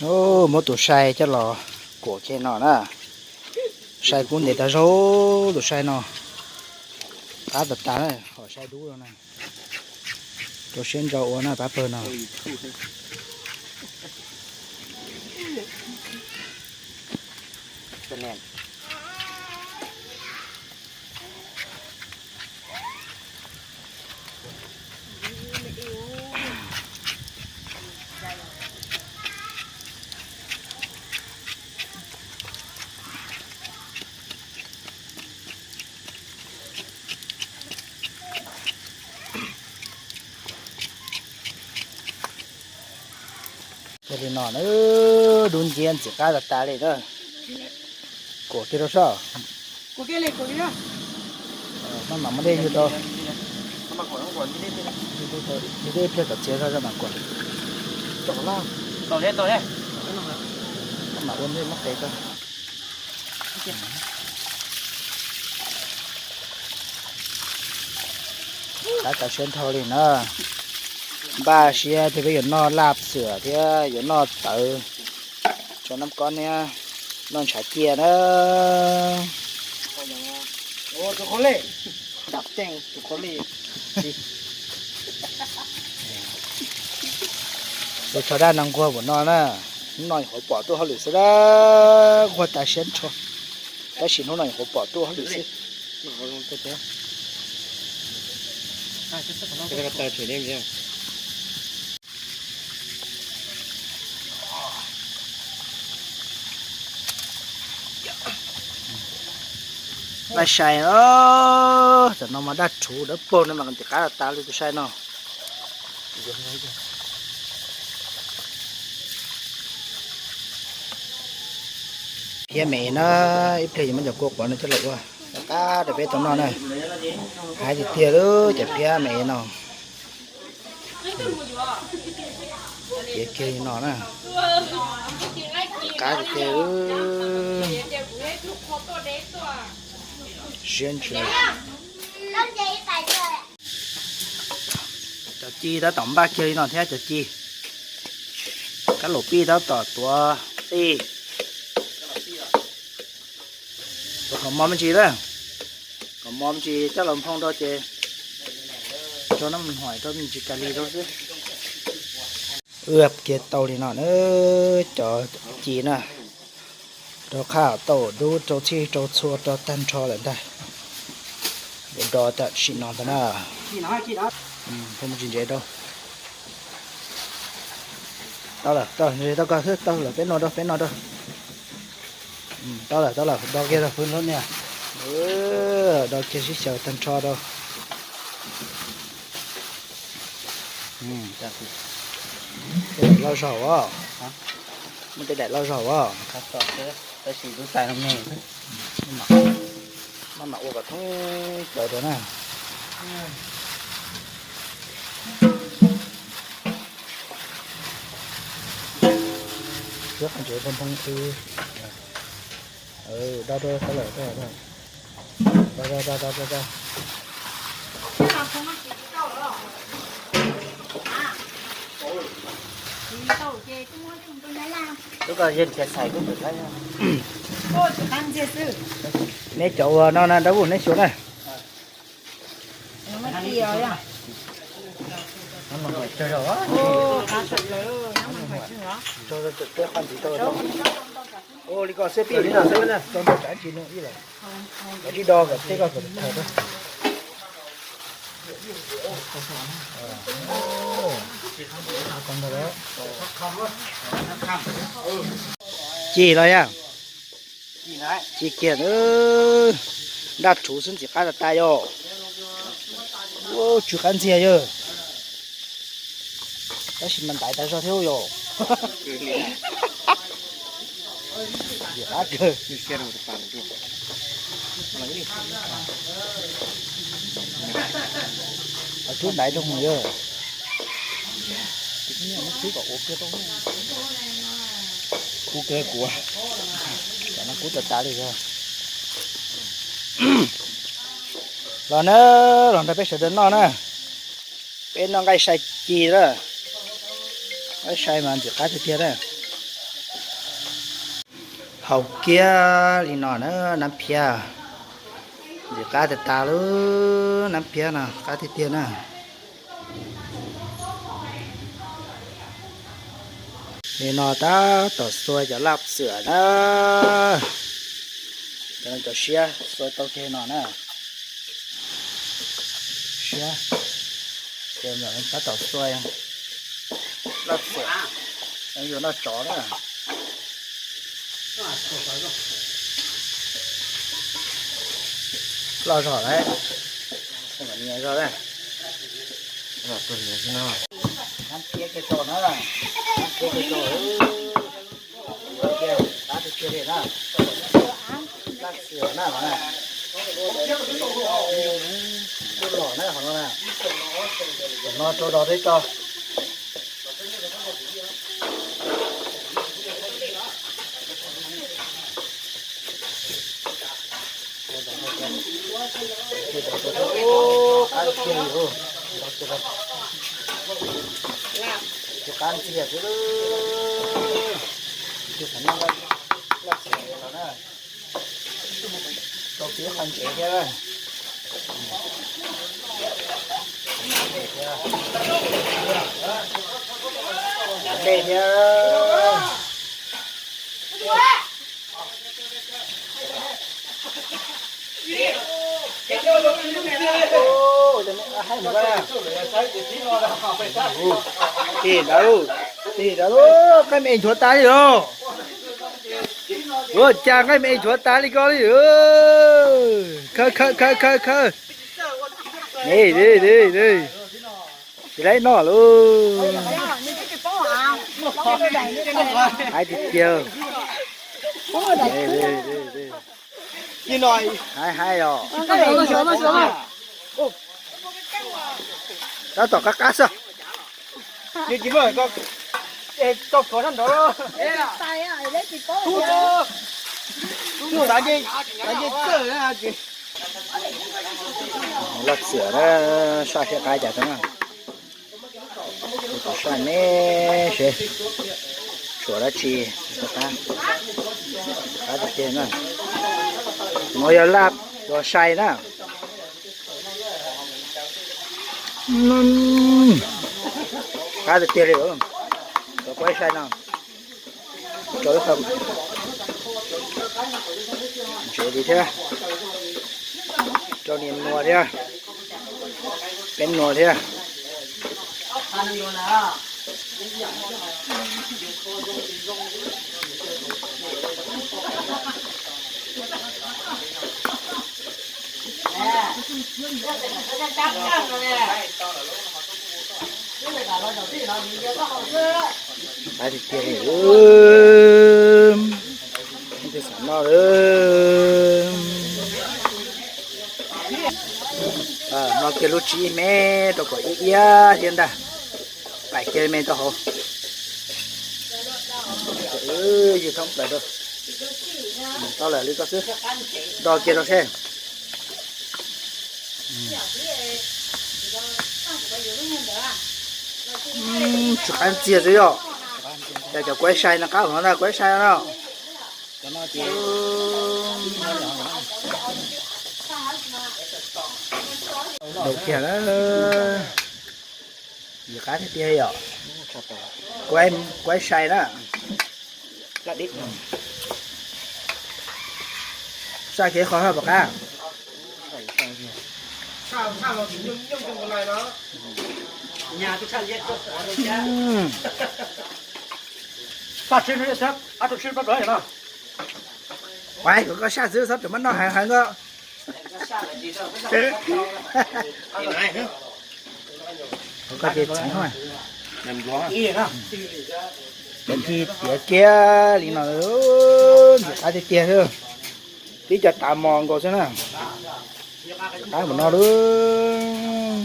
Ub, muab tus sai coj los kuam kiag no na. Sai kub ntev tag zog, tus sai no qab tas tas na, hom sai dub no na. Rau siab ntso ua na pab pawg no. Cia li no na, dub nciab ntxim qab tas tas li na. Kuam kiag rau soj. Maj mam muab dej yug rau. Yug dej ib pliag kom txiav zog mam kuam. Maj mam ua dej muab qev rau. Qab tas siab nrho li na. Npaj siab tias peb yuav noj laj xwm thiab yuav noj tawv, tso nab kob thiab noj ntshav ciaj na. Tus qhov li, tus qhov li. Tus tsho dab no nquag npaum no na, hnub no nyuam qhuav pom tuaj hauj lwm xwb, nquag tas siab nrho. Tab sis hnub no nyuam qhuav pom tuaj hauj lwm xwb. Laij sai os, tam no mas daj rhuv dawb paug no mas ntxim qab tas tas li tus sai no. Phiab me no, ib pliag yuav muab cov kua quav no coj los ua qab rau peb tau noj na. Hais tiag tiag lub cov phiab me no. Piav kiag li no na. Qab tiag tiag. Siab ntsws. Cov ci tab tom npaj kiag li no thiab cov ci. Kab laum pij tab tom tuav txij. Tuav kom mos me ntsis na. Kom mos me ntsis coj los nphoo rau ces tso nab me ntsis rau me ntsis kas lis rau xwb. Wb kiag tau li no na, cov ci na, rau qhaj tau dub rau txhij rau txhua rau tag nrho lawm ntag. Yuav do tam sim no ntag na. Tsis ntsev rau. Tau lawm, tau lawm, ntsev tau kawg xwb, tau lawm peb no rau, peb no rau. Tau lawm, tau lawm, do kiag rau. Do kiag sib xyaw tag nrho rau. Tej daim loj zog os. Muaj tej daim loj zog os. Maj mam ua kom thoob plaws rau na. Siab qhov ntsev nphoo nphoo xwb. Do rau tau lawm, do do do do do. Lub ko yog nrhiav xais kuj tawm lawm. Neb cov ua no na, dab vum neb xyuas na. Ua li ko xwb pib, tso ntau tsav ntsis no ib lawm. Koj tsis do kom tej ko kom thaws rau. Ci los yog? Ci kiag, daj rhuv xwb ntxim qab tas tas yom. Tsw qab ntxiag yog. Tab sis mas ntaiv tas zog thiab yom. Ntxim qab kawg. Rub ntaiv rau mus yog. Kub kawg kuv. Cov no kub tas tas li yog. Los na, los nrog peb sawv daws noj na. Peb noj nqaij sai ci na. Nqaij sai mas ntxim qab tiag tiag na. Haus kiag li no na, nab phiab. Ntxim qab tag tag li, nab phiab no qab tiag tiag na. Li no tab tom xuas cov laj xwm na. Cov no cov siab xuas tau kiag no na. Siab, ces tab tom xuas laj xwm, yuav noj tsov na. Loj zog lawm, nias zog na. Nab phiab kiag rau na, nab phiab kiag rau. Qab tiag tiag li na, laj xwm na, tuaj los na, qhov no na, no rau dos teb tso. Qab tiag li, tus qab ntxiag xwb. Tus qab no laj xwm los na. Rau pib qhov ntsev thiab. Dej thiab. Tig ntawd, tig ntawd, nqaij me es nchuav tas li os. Ua cas nqaij me es nchuav tas li ko li. Khaws khaws khaws khaws khaws. Tsis laib noj lauj. Hais tiag tiag. Hais hais os. Tab tom qab qab xwb. Laj xwm na, saj siab qab cas xwb na. Kuv saj me seb tshuav dab tsi, qab, qab tiag tiag na. No yog laj, yog sai na. Qab tiag tiag li, cov kuaib sai no. Rau ib qho ntsev li thiab, rau niam nua thiab, peb nua thiab. Qab tiag tiag li, ib tug xav noj lawm. Noj kiag lub tsib me rau kom iab iab thiab ntag. Pais kiag me rau hauv. Ywg thoob plaws rau. Tau lawm li ko xwb. Do kiag rau seb. Tsw qab ntxiag xwb yom. Cas cov kuaib sai no qab hov ntag, kuaib sai no. Dau kiag na. Yus qab tiag tiag yom. Kuaib sai na. Saj kev qhov haj puas qab. Ua, kom koj saj xwb, txhob rawm mab noj heev heev ko. Koj ces txiv, cov ntsig tiav kiag li no, ntxim qab tiag tiag xwb. Tib co tav mos nkaus xwb na. Qab mus no lub.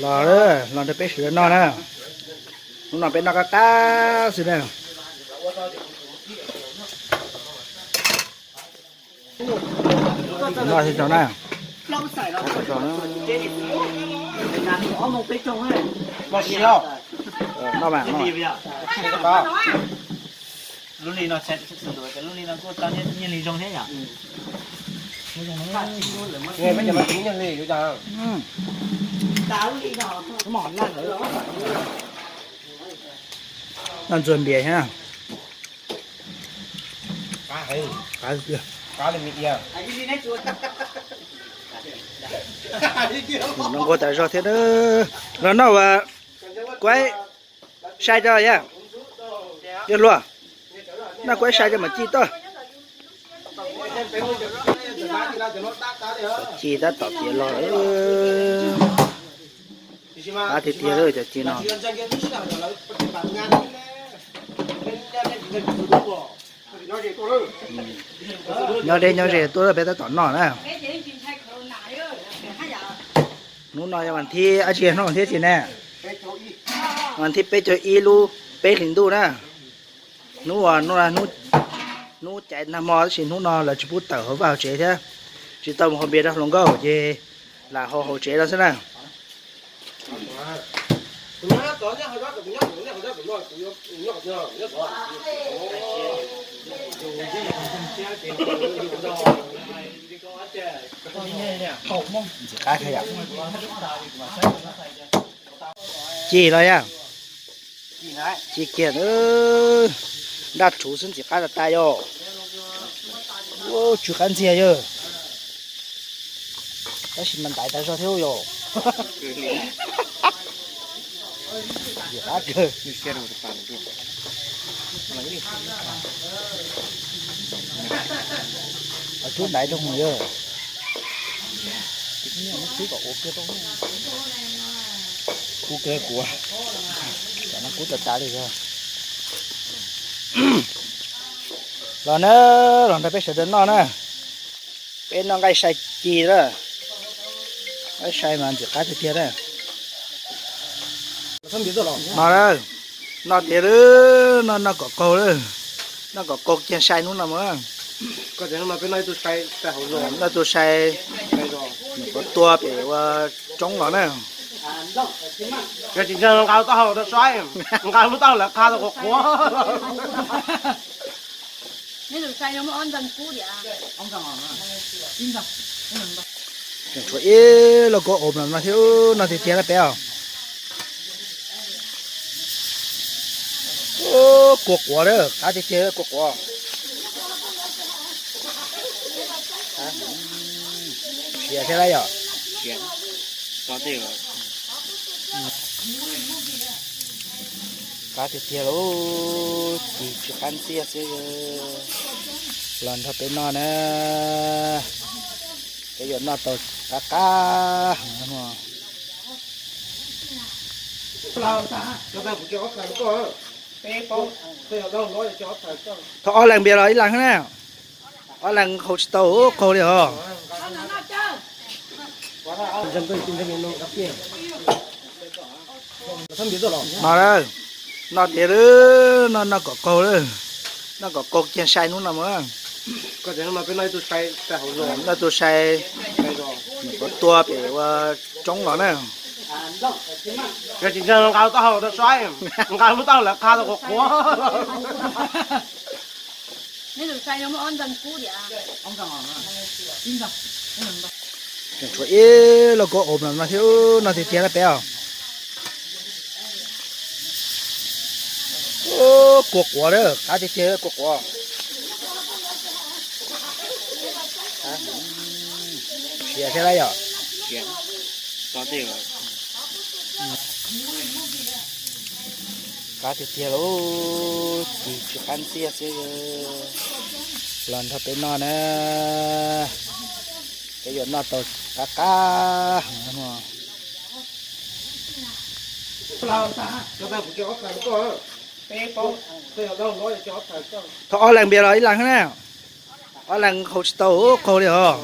Los, los nrog peb sawv daws noj na. Hnub no peb noj qab qab xwb na. Noj xwb tso na. Noj mas, noj. Lub li no lub li no kuj tau nyiaj li zoo thiab yom. Noj ntxuag npias thiab. Noj nkuaj tas zog thiab. Los noj ua kuaib sai rau yom. Yog luag, noj kuaib sai rau mas ci toj. Ci tab tom tiav los lawm. Qab tiag tiag lawm cov ci no. Nyob deb nyob ze tuaj peb tab tom noj na. Hnub no yog vas thib dab tsi, hnub vas thib dab tsi ne? Vas thib peb caug ib lub peb hlis ntuj na. Hnub, hnub caiv nag hmo tab sis hnub no lawv tsis pub tawm hauv vaj hauv tsev thiab, tsis tau mus haus npias rau hluas nkauj ces lam haus hauv tsev no xwb na. Ntxim qab thiab yom. Ci los yog? Ci kiag, nraj rhuv xwb ntxim qab tas tas yom. Tsw qab ntxiag yog, tab sis mas ntaiv tas zog thiab yom. Ntxim qab kawg. Cub ntaiv rau mus yog. Kub kawg kuv, kub tas tas li yog. Los na, los nrog peb sawv daws noj na. Peb noj nqaij sai ci na. Nqaij sai mas ntxim qab tiag tiag na. No, noj tiag, noj noj kom qaug, noj kom qaug kiag sai hnub no mus. Noj tus sai, tua pem ua roob los na. Yog tsis ntseeg nqa lub taub hau rau saib, nqa lub taub hau lawv qha tau qhuav qhuav. Tseem tshuav ib lauj kaub os no thiab, noj tiag tiag na peb os. Kua quav, qab tiag tiag kua quav. Siav thiab lawm yom. Qab tiag tiag lauj, ci tsw qab ntxiag xwb. Los nrog peb noj na, peb yuav noj tau qab qab heev. Thov ob leeg npias los ib leeg na. Ob leeg haus tsis tau, qaug li os. No, noj tiag, noj noj kom qaug, noj kom qaug kiag sai hnub no mus. Noj tus sai, tua pem ua roob los na. Yog tsis ntseeg nqa lub taub hau rau saib, nqa lub taub hau lawv qha tau qhuav qhuav. Tseem tshuav ib lauj kaub os no thiab, noj tiag tiag na peb os. Kua quav, qab tiag tiag kua quav. Siav thiab lawm yom. Qab tiag tiag lauj, ci tsw qab ntxiag xwb. Los nrog peb noj na, peb yuav noj tau qab qab heev. Thov ob leeg npias los ib leeg na. Ob leeg haus tsis tau, qaug li os.